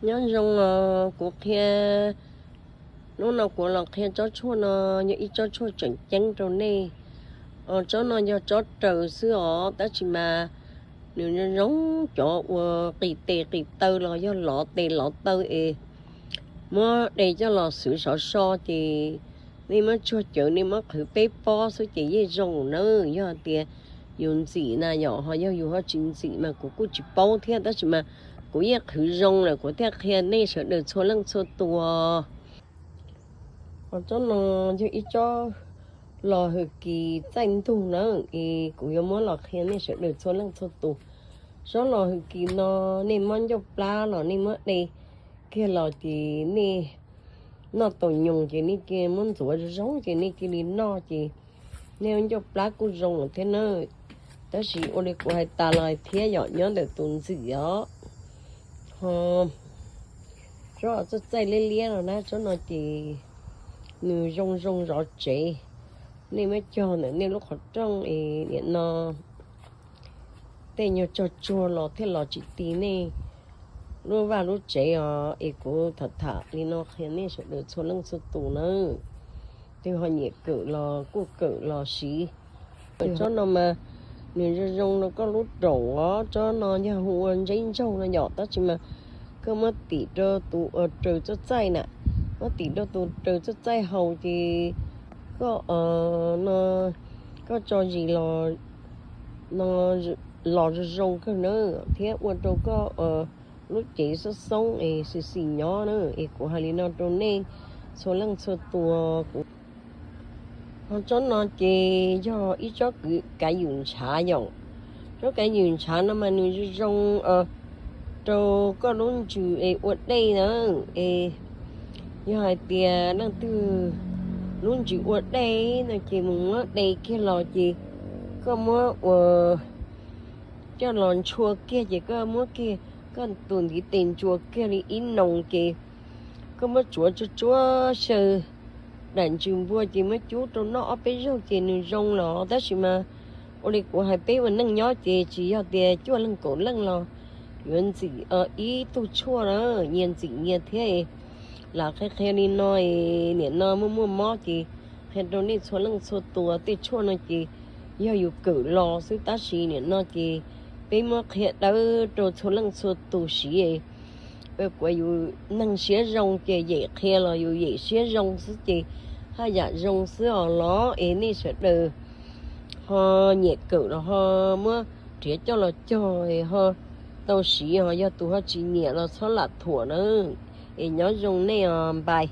Nyob zoo, kuv qhia, hnub no kuv los qhia tsob tshuaj no, yog ib tsob tshuaj tseem ceeb rau nej. Tsob no yog tsob raws xwb os, tab sis mas nws zoo zoo cov uas qis tes qis taw los yog lov tes lov taw es muab de coj los xwv sov so ces nej muab tsuag cawv nej muab qhwv peb pob xwb ces yeej zoo nawb. Yog tias yus ntxim na yom, ho yog yus ho tsis ntxim mas kuv kuj tsis paub thiab, tab sis mas kuv yeej qhwv zoo lawm kuv thiaj qhia nej sawv daws txhua leej txhua tus. Tsob no yog ib tsob los hws kis txaij ntug na, es kuv yuav muab los qhia nej sawv daws txhua leej txhua tus. Tsob los hws kis no nej muab ncauj plab los nej muab de kiag los ces nej noj tau nyoos ces nej cia muab ntxuav zoo zoo ces nej cia li noj ces nej ncauj plab kuj zoo lawm thiab na. Tab sis ua li kuv hais tas los thiab yom, nyob ntawm tus ntxim os. Ho tsob txaij txaij liab liab no na, tsob no ces nws zoo zoo zov tsev. Nej muab cog ntawm nej lub qhov rooj es nim no tej nyuag tsog tsuag los thiaj los tsis ti nej lub vaj lub tsev os. Es kuv tham tham li no qhia nej sawv daws txhua leej txhua tus nawb. Twg ho nyiam kawm los kuj kawm los siv. Tsob no mas nws zoo zoo rau koj lub raum os. Tsob no yog hu ua ntseb ntsaug no yom, tab sis mas koj muab tim rau tus uas raws txaij txaij na, muab tim rau tus raws txaij txaij haus ces koj, no, koj tso zis los no los zoo zoo kawg na, thiab ua rau koj lub cev xoob xoob es xis xis nyob na. Es kuv hais li no rau nej txhua leej txhua tus. Ho tsob no ces yog ib tsob kav ywm ntshav yom. Tsob kav ywm ntshav no mas nws zoo zoo rau koj lub ntsws es ua dej na. Es yog hais tias leej twg lub ntsws ua dej no ces mus muab de kiag los ces koj muab ua coj los ntshua kiag ces koj muab kiag koj tus ntiv tes ntsuas kiag li ib noo ces koj muab tsuav tsuag tsuag xyaw daim ntsws npua ces muab cub rau noj ob peb zaug ces nws zoo los. Tab sis mas ua li kuv hais peb ua neej nyob ces tsis yog tias cuaj leeg kaum leej los yuav ntxim ib tug tshuaj na, nyias ntxim nyias thiab. Lam qhia qhia li no, nim no muaj muaj mob ces qhia rau nej txhua leej txhua tus, tej tshuaj no ces yog yus kawm los xwb, tab sis nim no ces peb muab qhia dawb rau txhua leej txhua tus siv. Kuv yus neeg siab zoo ces yem qhia los yus yem siab zoo xwb ces haj yam zoo xwb os los es nej sawv daws ho nyiam kawm los ho muab nrhiav coj los cog ho tau siv, ho yog tus ho tsis nyiam los txhob lam thuam na. Es nyob zoo nej os, npais.